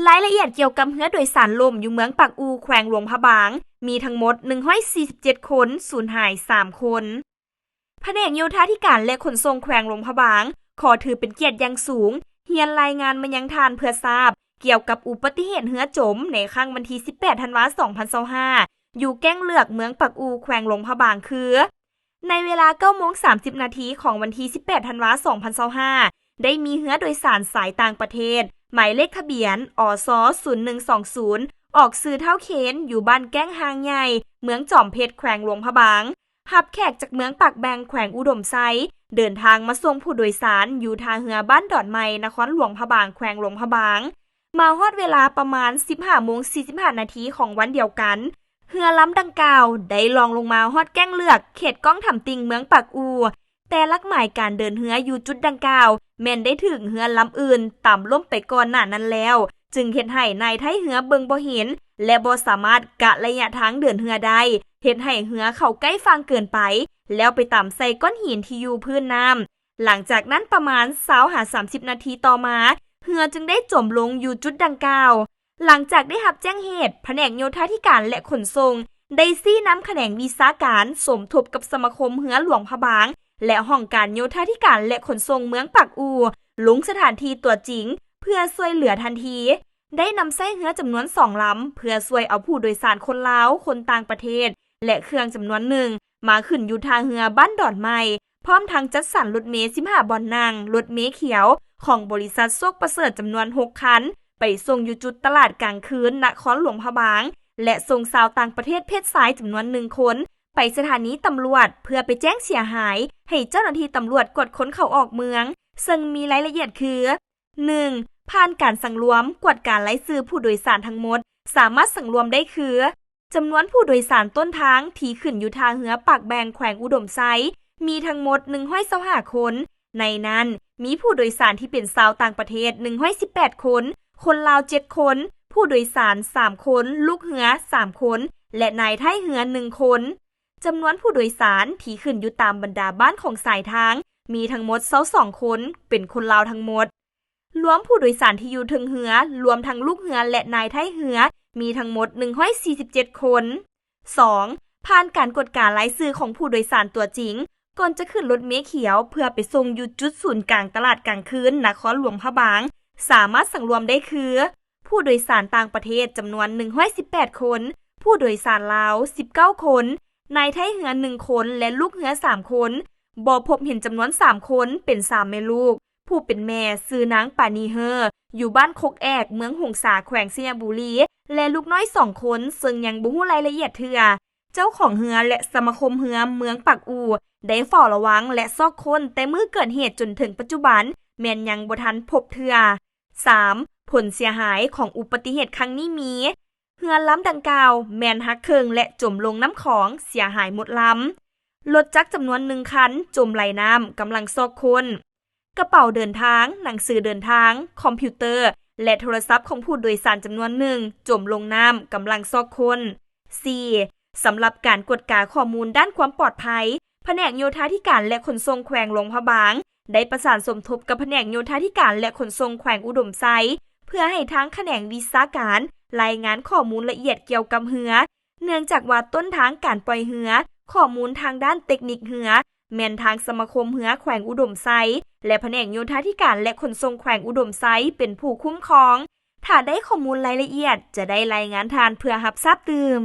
ລາຍລະອຽດກ່ຽວກັບເຮືອໂດຍສານລົ້ມຢູ່ເມືອງປາກອູ່ ແຂວງຫຼວງພະບາງ ມີທັງໝົດໜຶ່ງຮ້ອຍສີ່ສິບເຈັດຄົນ, ສູນຫາຍສາມຄົນ. ພະແນກໂຍທາທິການ ແລະ ຂົນສົ່ງແຂວງຫຼວງພະບາງ ຂໍຖືເປັນກຽດຢ່າງສູງ ຮຽນລາຍງານມາຍັງທ່ານເພື່ອຊາບ ກ່ຽວກັບອຸບັດຕິເຫດເຮືອຈົມໃນຄ່ຳວັນທີສິບແປດ ທັນວາ ສອງພັນຊາວຫ້າ ຢູ່ແກ້ງເລືອກ ເມືອງປາກອູ່ ແຂວງຫຼວງພະບາງ ຄື ໃນເວລາເກົ້າໂມງສາມສິບນາທີຂອງວັນທີສິບແປດ ທັນວາ ສອງພັນຊາວຫ້າ ໄດ້ມີເຮືອໂດຍສານສາຍຕ່າງປະເທດ ໝາຍເລກທະບຽນ ອສ ສູນໜຶ່ງສອງສູນ ອອກຊື່ທ້າວເຄນ ຢູ່ບ້ານແກ້ງຮ່າງໃຫຍ່ ເມືອງຈອມເພັດ ແຂວງຫຼວງພະບາງ ຮັບແຂກຈາກເມືອງປາກແບງ ແຂວງອຸດົມໄຊ ເດີນທາງມາສົ່ງຜູ້ໂດຍສານຢູ່ທ່າເຮືອບ້ານດອນໃໝ່ ນະຄອນຫຼວງພະບາງ ແຂວງຫຼວງພະບາງ. ມາຮອດເວລາປະມານສິບຫ້າໂມງສີ່ສິບຫ້ານາທີຂອງວັນດຽວກັນ, ເຮືອລຳດັ່ງກ່າວໄດ້ລ່ອງລົງມາຮອດແກ້ງເລືອກ ເຂດກ້ອງຖຳຕິ່ງ ເມືອງປາກອູ່, ແຕ່ຫຼັກໝາຍການເດີນເຮືອຢູ່ຈຸດດັ່ງກ່າວ ແມ່ນໄດ້ຖືກເຮືອລຳອື່ນຕຳລົ້ມໄປກ່ອນໜ້ານັ້ນແລ້ວ, ຈຶ່ງເຮັດໃຫ້ນາຍທ້າຍເຮືອເບິ່ງບໍ່ເຫັນ ແລະ ບໍ່ສາມາດກະໄລຍະທາງເດີນເຮືອໄດ້, ເຮັດໃຫ້ເຮືອເຂົ້າໃກ້ຝັ່ງເກີນໄປ ແລ້ວໄປຕຳໃສ່ກ້ອນຫີນທີ່ຢູ່ພື້ນນ້ຳ. ຫຼັງຈາກນັ້ນປະມານຊາວຫາສາມສິບນາທີຕໍ່ມາ, ເຮືອຈຶ່ງໄດ້ຈົມລົງຢູ່ຈຸດດັ່ງກ່າວ. ຫຼັງຈາກໄດ້ຮັບແຈ້ງເຫດ, ພະແນກໂຍທາທິການ ແລະ ຂົນສົ່ງ ໄດ້ຊີ້ນຳຂະແໜງວິຊາການ ສົມທົບກັບສະມາຄົມເຮືອຫຼວງພະບາງ ແລະ ຫ້ອງການໂຍທາທິການ ແລະ ຂົນສົ່ງເມືອງປາກອູ່ ລົງສະຖານທີ່ຕົວຈິງ ເພື່ອຊ່ວຍເຫຼືອທັນທີ. ໄດ້ນຳໃຊ້ເຮືອຈຳນວນສອງລຳ ເພື່ອຊ່ວຍເອົາຜູ້ໂດຍສານຄົນລາວ, ຄົນຕ່າງປະເທດ ແລະ ເຄື່ອງຈຳນວນໜຶ່ງ ມາຂຶ້ນຢູ່ທ່າເຮືອບ້ານດອນໃໝ່, ພ້ອມທັງຈັດສັນລົດເມສິບຫ້າບ່ອນນັ່ງ, ລົດເມຂຽວ ຂອງບໍລິສັດໂຊກປະເສີດ ຈຳນວນຫົກຄັນ ໄປສົ່ງຢູ່ຈຸດຕະຫຼາດກາງຄືນນະຄອນຫຼວງພະບາງ ແລະ ສົ່ງຊາວຕ່າງປະເທດເພດຊາຍຈຳນວນໜຶ່ງຄົນ ໄປສະຖານີຕຳຫຼວດ ເພື່ອໄປແຈ້ງເສຍຫາຍໃຫ້ເຈົ້າໜ້າທີ່ຕຳຫຼວດກວດຄົນເຂົ້າອອກເມືອງ, ເຊິ່ງມີລາຍລະອຽດຄື ໜຶ່ງ ຜ່ານການສັງລວມກວດກາລາຍຊື່ຜູ້ໂດຍສານທັງໝົດ ສາມາດສັງລວມໄດ້ຄື ຈຳນວນຜູ້ໂດຍສານຕົ້ນທາງທີ່ຂຶ້ນຢູ່ທ່າເຮືອປາກແບງ ແຂວງອຸດົມໄຊ ມີທັງໝົດໜຶ່ງຮ້ອຍຊາວຫ້າຄົນ, ໃນນັ້ນມີຜູ້ໂດຍສານທີ່ເປັນຊາວຕ່າງປະເທດໜຶ່ງຮ້ອຍສິບແປດຄົນ, ຄົນລາວເຈັດຄົນ, ຜູ້ໂດຍສານສາມຄົນ, ລູກເຮືອສາມຄົນ ແລະ ນາຍທ້າຍເຮືອໜຶ່ງຄົນ. ຈຳນວນຜູ້ໂດຍສານທີ່ຂຶ້ນຢູ່ຕາມບັນດາບ້ານຂອງສາຍທາງ ມີທັງໝົດຊາວສອງຄົນ, ເປັນຄົນລາວທັງໝົດ. ລວມຜູ້ໂດຍສານທີ່ຢູ່ເທິງເຮືອ, ລວມທັງລູກເຮືອ ແລະ ນາຍທ້າຍເຮືອ ມີທັງໝົດໜຶ່ງຮ້ອຍສີ່ສິບເຈັດຄົນ. ສອງ ຜ່ານການກວດກາລາຍຊື່ຂອງຜູ້ໂດຍສານຕົວຈິງ ກ່ອນຈະຂຶ້ນລົດເມຂຽວເພື່ອໄປສົ່ງຢູ່ຈຸດສູນກາງຕະຫຼາດກາງຄືນນະຄອນຫຼວງພະບາງ ສາມາດສັງລວມໄດ້ຄື ຜູ້ໂດຍສານຕ່າງປະເທດຈຳນວນໜຶ່ງຮ້ອຍສິບແປດຄົນ, ຜູ້ໂດຍສານລາວສິບເກົ້າຄົນ, ນາຍທ້າຍເຮືອໜຶ່ງຄົນ ແລະ ລູກເຮືອສາມຄົນ. ບໍ່ພົບເຫັນຈຳນວນສາມຄົນ ເປັນສາມແມ່ລູກ, ຜູ້ເປັນແມ່ຊື່ນາງປານີເຮີ ຢູ່ບ້ານຄົກແອກ ເມືອງຫົງສາ ແຂວງໄຊຍະບູລີ ແລະ ລູກນ້ອຍສອງຄົນ ເຊິ່ງຍັງບໍ່ຮູ້ລາຍລະອຽດເທື່ອ. ເຈົ້າຂອງເຮືອ ແລະ ສະມາຄົມເຮືອເມືອງປາກອູ່ ໄດ້ເຝົ້າລະວັງ ແລະ ຊອກຄົ້ນແຕ່ມື້ເກີດເຫດຈົນເຖິງປັດຈຸບັນ ແມ່ນຍັງບໍ່ທັນພົບເທື່ອ. ສາມ ຜົນເສຍຫາຍຂອງອຸບັດຕິເຫດຄັ້ງນີ້ມີ ເຮືອລຳດັ່ງກ່າວແມ່ນຫັກເຄິ່ງ ແລະ ຈົມລົງນ້ຳຂອງ ເສຍຫາຍໝົດລຳ. ລົດຈັກຈຳນວນໜຶ່ງຄັນຈົມໄຫຼນ້ຳ ກຳລັງຊອກຄົ້ນ. ກະເປົາເດີນທາງ, ໜັງສືເດີນທາງ, ຄອມພິວເຕີ ແລະ ໂທລະສັບຂອງຜູ້ໂດຍສານຈຳນວນໜຶ່ງຈົມລົງນ້ຳ ກຳລັງຊອກຄົ້ນ. ສີ່ ສຳລັບການກວດກາຂໍ້ມູນດ້ານຄວາມປອດໄພ, ພະແນກໂຍທາທິການ ແລະ ຂົນສົ່ງແຂວງຫຼວງພະບາງ ໄດ້ປະສານສົມທົບກັບພະແນກໂຍທາທິການ ແລະ ຂົນສົ່ງແຂວງອຸດົມໄຊ ເພື່ອໃຫ້ທາງຂະແໜງວິຊາການລາຍງານຂໍ້ມູນລະອຽດກ່ຽວກັບເຮືອ, ເນື່ອງຈາກວ່າຕົ້ນທາງການປ່ອຍເຮືອ, ຂໍ້ມູນທາງດ້ານເຕັກນິກເຮືອ ແມ່ນທາງສະມາຄົມເຮືອແຂວງອຸດົມໄຊ ແລະ ພະແນກໂຍທາທິການ ແລະ ຂົນສົ່ງແຂວງອຸດົມໄຊ ເປັນຜູ້ຄຸ້ມຄອງ. ຖ້າໄດ້ຂໍ້ມູນລາຍລະອຽດ ຈະໄດ້ລາຍງານທ່ານເພື່ອຮັບຊາບຕື່ມ.